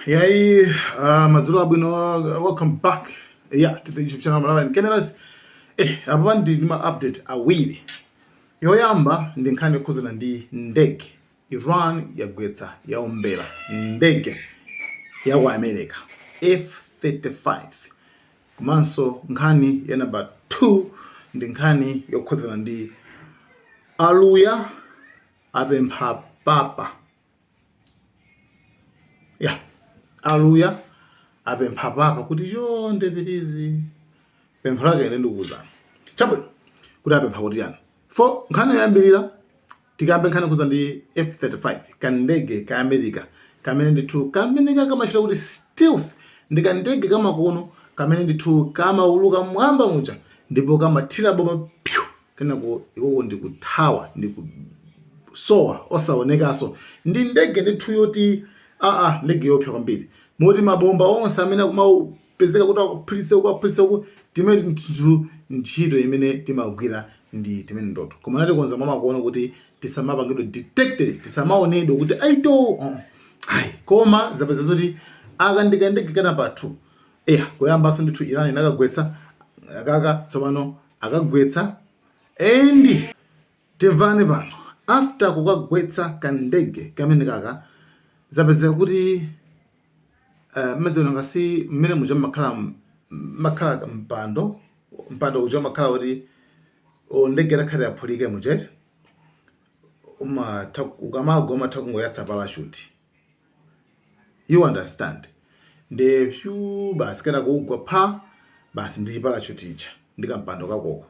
Yayi, madzulo abwino, welcome back, yeah, to the YouTube channel Malawi Cameras. Apa ndi ma update awiri. Yoyamba ndi nkhani yokhuzana ndi ndege. Iran yagwetsa, yaombera ndege ya ku America F-35. Komanso nkhani ya number 2 ndi nkhani yokhuzana ndi Aluya apempha Papa. Ya, Aluya apempha Papa kuti chonde, please. Pempho lake ine ndikuwuzani chabwino kuti apempha kuti yani. For nkhani yoyambirira, tikambe nkhani kuza ndi F-35, kandege ka America kamene ndithu kamene kakamachita kuti stealth. Ndi kandege kamakono kamene ndithu kamauluka mwamba muja ndipo kamathira bomba pyu, kenako ikoko ndikuthawa, ndikusowa, osaonekanso. Ndi ndege ndithu yoti aa, ndege yopsa kwambiri, moti mabomba onse amene akumapezeka kuti akuphulitse uku, aphulitse uku, timene ndithu ntchito imene timagwira ndi timene ndoto. Koma natikonza mwamakono kuti tisamapangidwe detected, tisamaonedwe kuti aito ayi. Koma zapeza zoti aka ndi kandege kana pathu eya kuyambanso ndithu Iran inakagwetsa akaka, tsopano akagwetsa. And timvane pano, after kukagwetsa kandege kamene kaka, zapezeka kuti mmadziona ngasi mmene muja mmakhala mpando, mpando uja umakhala kuti ndege itakhale yaphulika mujeti, umatha ukamagwa umatha kungoyatsa parachute, you understand? Nde pyu, basi, kena kugwa pha, basi, ndi parachute ija ndi kampando kakoko.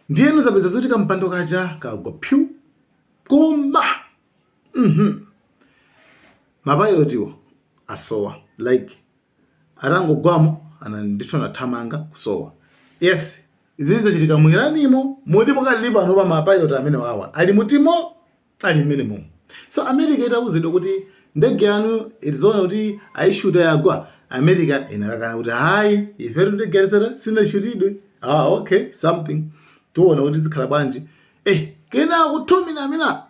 Ndiyeno zapeza zoti kampando kaja kagwa pyu, koma mapayilotiwo asowa, like atangogwamo ana ndithu anathamanga kusowa. Yes, izi zachitika mu Iranimo, moti pakali pano pa mapayiloti amene wawa ali mutimo, ali mmene mumo. So America itauzidwa kuti ndege yanu itizoona kuti ayishuta, yagwa, America inakakana kuti hayi, ifetu ndege yatisata sinashutidwe. Ah, okay, something tiona kuti zikhala bwanji. Kenako tumina amina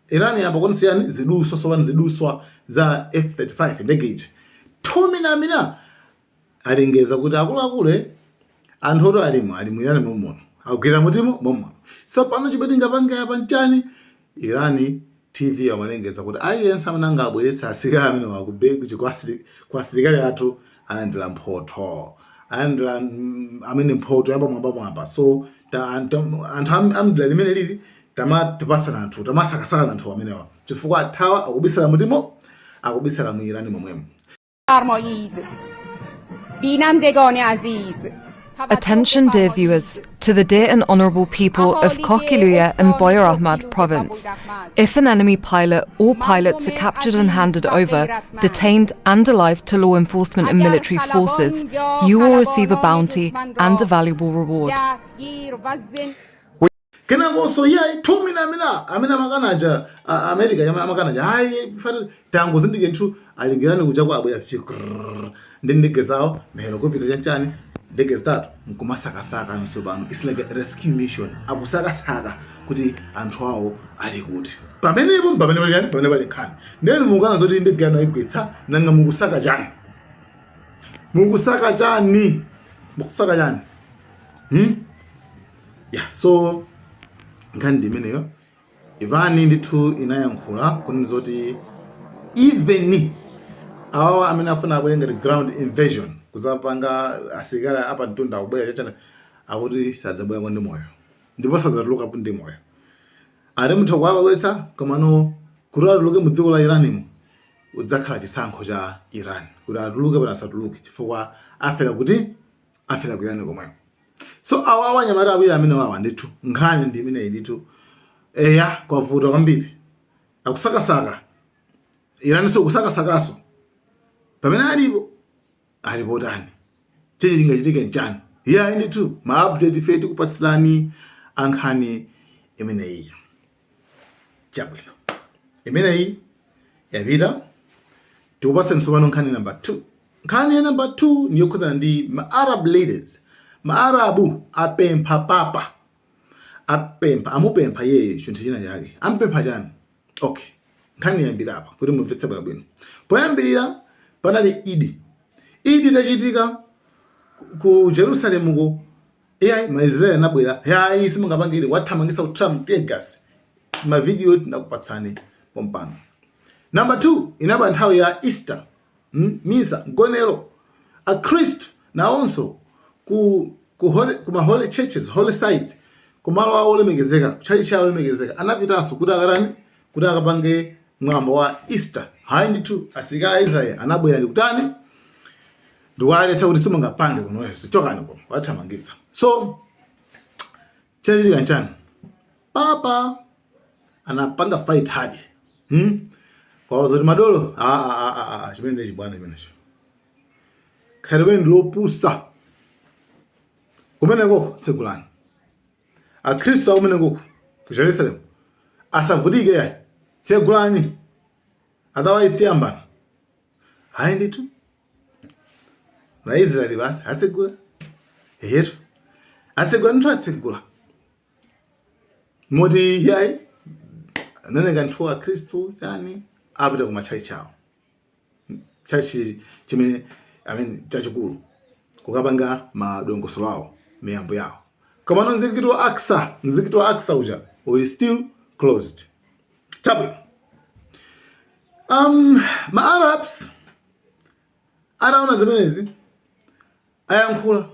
Iran yamba kunisiyani ziduswa, sopano ziduswa za F-35 ndege ija. Tumina amina alengeza kuti akuluakulu, anthu oti alimo ali mu Iran momono, agwira mutimo momono. So pano chimene tingapange apa nchani? Iran TV amalengeza kuti aliyense amene angabweretse asilikali amene wakubeki kwa asilikali athu alandira mphotho, alandira amene mphoto yapamwamba mwamba. So anthu amdera limene lili tamatipasana anthu, tamasakasakana anthu amenewa, chifukwa athawa, akubisala mutimo, akubisala mu Iran momwemo. فرمایید بینندگان عزیز. Attention, dear viewers, to the dear and honorable people of Kohgiluyeh and Boyer Ahmad province. If an enemy pilot or pilots are captured and handed over, detained and alive to law enforcement and military forces, you will receive a bounty and a valuable reward. دستگیر و زن Kenakonso iyayi, tumina amene amene amakanaja America amene amakanaja hayi, tangozindikira nthu alingirani kuja abwera fikrrr ndi ndege zawo, mahelikopita, chanchani, ndege zitatu nkumasakasaka nso pano. It's like a rescue mission, akusakasaka kuti anthu awo ali kuti. Pamenepo pamene pali yani, pamene pali nkhani, ndeni mukana zoti ndege yanu ayigwetsa, nanga mukusaka chani? Mukusaka chani? Mukusaka chani? Yeah, so nkhani ndi imeneyo. Iran ndithu inayankhula kunena zoti even awawa amene afuna abwere ngati ground invasion kuzapanga asilikali apamtunda, akubwera chachana, akuti sadzabwerako ndi moyo ndipo sadzatulukapo ndi moyo. Ati mutha kuwalowetsa, komano kuti atuluke mu dziko la Iranimo udzakhala chisankho cha Iran kuti atuluke pana asatuluke, chifukwa afera kuti afera ku Iran komweko. So awawa anyamata awiri amene wawa ndithu nkhani ndi imeneyi ndithu. Eya, kwavuta kwambiri, akusakasaka Iran, so kusakasakaso pamene alipo alipo tani, chichi chingachitike nchani? Iyayi ndithu, ma update ife tikupatsirani ankhani imeneyi. Chabwino, imeneyi yapita. Tikupatsani tsopano nkhani number 2. Nkhani ya number 2 ndi yokhudzana ndi ma Arab leaders. Ma Arabu apempha Papa, apempha, amupempha yeye chinthu china chake. Ampempha chani? Okay, nkhani yambira apa kuti mumvetse bwinobwino. Poyambirira Panali Idi. Idi itachitika ku Jerusalemuko, iyayi, Maisraeli anabwera, yayi, simungapange Idi, wathamangitsa kuthira tear gas. Mavidiyo tinakupatsani pompano. Number 2, inabwera nthawi ya Easter, misa, mgonero. Akhristu nawonso ku ma holy churches, holy sites, kumalo awo olemekezeka, kutchalitchi awo olemekezeka, anapitanso kuti akatani? Kuti akapange mwambo wa Easter. Hayi ndithu, asilikali a Israel anabwera ndikutani? Ndikuwaletsa kuti simungapange kuno, chokani kuno, kuwathamangitsa. So chachitika nchani? Papa anapanga fight hard, Kuwauza kuti madolo, ah, ah, ah, ah, chimene ndi chibwana chimenecho, khalidwe ndi lopusa kumeneko, tsegulani. Akhristu akumeneko ku Jerusalem asavutike yayi, tsegulani, otherwise tiyambana. Hayi ndithu, Maisraeli basi atsegula hero, atsegula ndithu, atsegula moti yayi ananeka nthu akhristu chani apita ku matchalitchi awo, tchalitchi chimene, I mean, chachikulu, kukapanga madongosolo awo, miyambo yawo. Komano mzikiti wa Aksa, mzikiti wa Aksa uja uli still closed. Chabwino, ma Arabs ataona zimenezi ayankhula.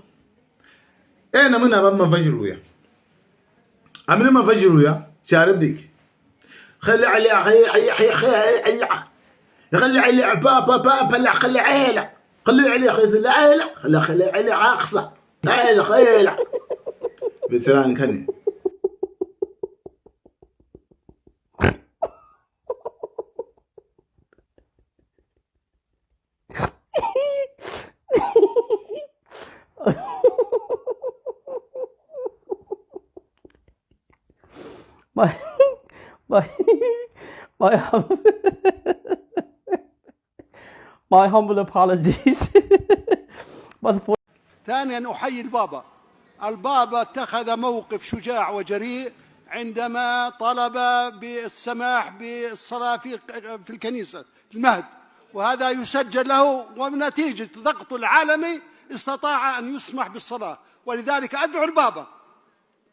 Ena mwina apa mumamva Chiluya, amene mumamva Chiluya, Chiarabic, خلي علي خلي علي بابا بابا لا خلي عيلة خلي علي خلي عيلة خلي خلي علي عقصة عيلة خيلة mvetserani nkhani. My my my hum- my humble apologies. But for ثانيا، أحيي البابا. البابا اتخذ موقف شجاع وجريء عندما طلب بالسماح بالصلاة في الكنيسة المهد، وهذا يسجل له، ونتيجة ضغطه العالمي استطاع أن يسمح بالصلاة. ولذلك أدعو البابا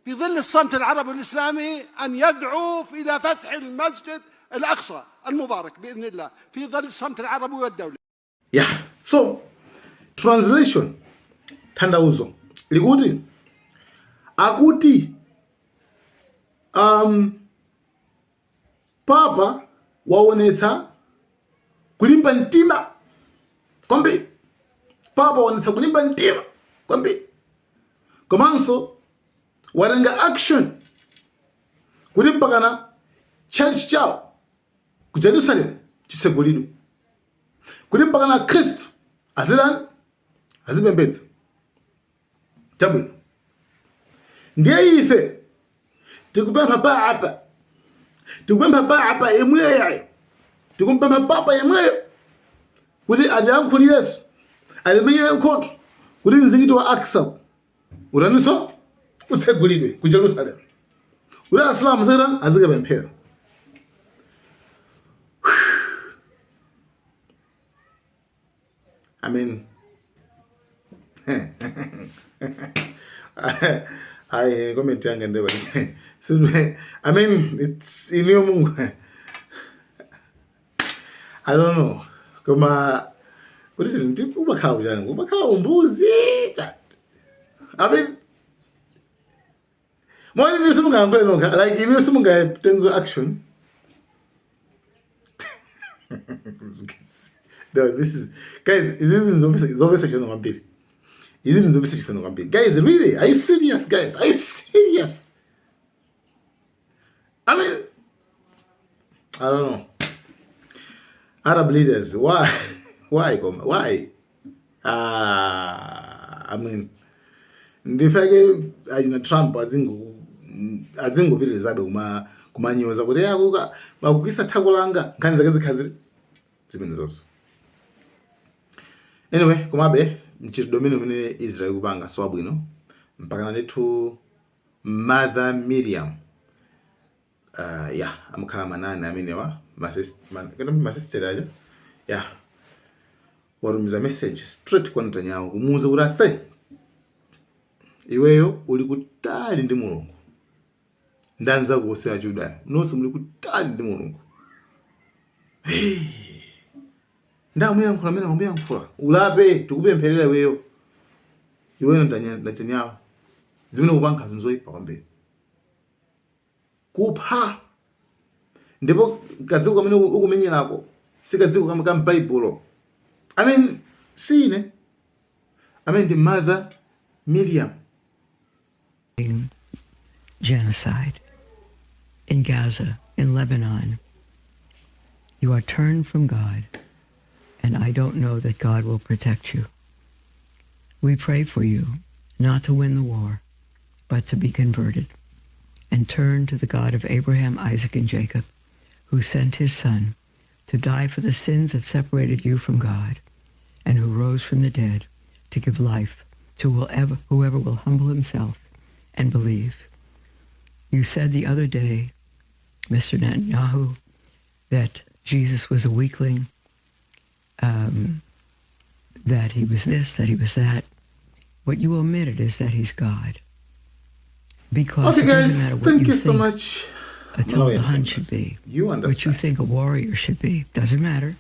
في ظل الصمت العربي والإسلامي أن يدعو إلى فتح المسجد الأقصى المبارك بإذن الله في ظل الصمت العربي والدولي. Yeah, so translation, tanthauzo likuti, akuti papa waonetsa kulimba mtima kwambiri, papa waonetsa kulimba mtima kwambiri, komanso watenga action kuti mpakana church chawo ku Jerusalem chitsegulidwe, kuti mpakana Khristu azitani? Azipembedza. Chabwino, ndiye ife tikupempha papa, tikupempha papa yemweyo, tikumpempha papa yemweyo kuti atiyankhulirenso, atimenyere nkhondo kuti mzikiti wa Aksa utaninso? Utsegulidwe ku Jerusalem, kuti Asilamu azikatani? Azikapemphera. I mean, ayi, comment yanga ndeba, I mean, it's iniyo Mungu, I don't know, koma kuti ndi umakhala kuchani, umakhala umbuzi cha. I mean, moni inu simungayankhule nokha, like inu simungatenge action? No, this is, guys, izi zomvetsa chisoni kwambiri, izi zomvetsa chisoni kwambiri. Guys, really, are you serious? Guys, are you serious? I mean, I don't know. Arab leaders, why? Why, koma why? Ah, I mean, ndifake achina Trump azingopitirizabe kumanyoza kuti akuka akugwisa thako langa, nkhani zake zikhala zili zimene zonso. Anyway, komabe mchitidwe umene Israel ikupanga si wabwino, mpakana ndithu Mother Miriam, ya amakhala manani amenewa, masisteri aja ya. Watumiza message straight kwa Netanyahu kumuwuza kuti, ase, iweyo uli kutali ndi Mulungu ndi anzako onse a Judayo, nonse muli kutali ndi Mulungu. Hey! Ndamuyankhula amene amuyankhula, ulape, tikupempherera iweyo. Iweyo Netanyahu, zimene kupanga zinzoyipa kwambiri, kupha, ndipo kadziko kamene ukumenyerako si kadziko kamwe ka m'Baibulo. I mean, sine amene ndi Mother Miriam. Genocide in Gaza, in Lebanon. You are turned from God, and I don't know that God will protect you. We pray for you not to win the war, but to be converted and turn to the God of Abraham, Isaac, and Jacob, who sent his son to die for the sins that separated you from God, and who rose from the dead to give life to whoever will humble himself and believe. You said the other day, Mr. Netanyahu, that Jesus was a weakling, that he was this, that he was that. What you omitted is that he's God. Because Okay it doesn't guys, matter what thank you you so think much. Attila Malawi the Hun should Cameras. be, You what you understand. think a warrior should be. Doesn't matter.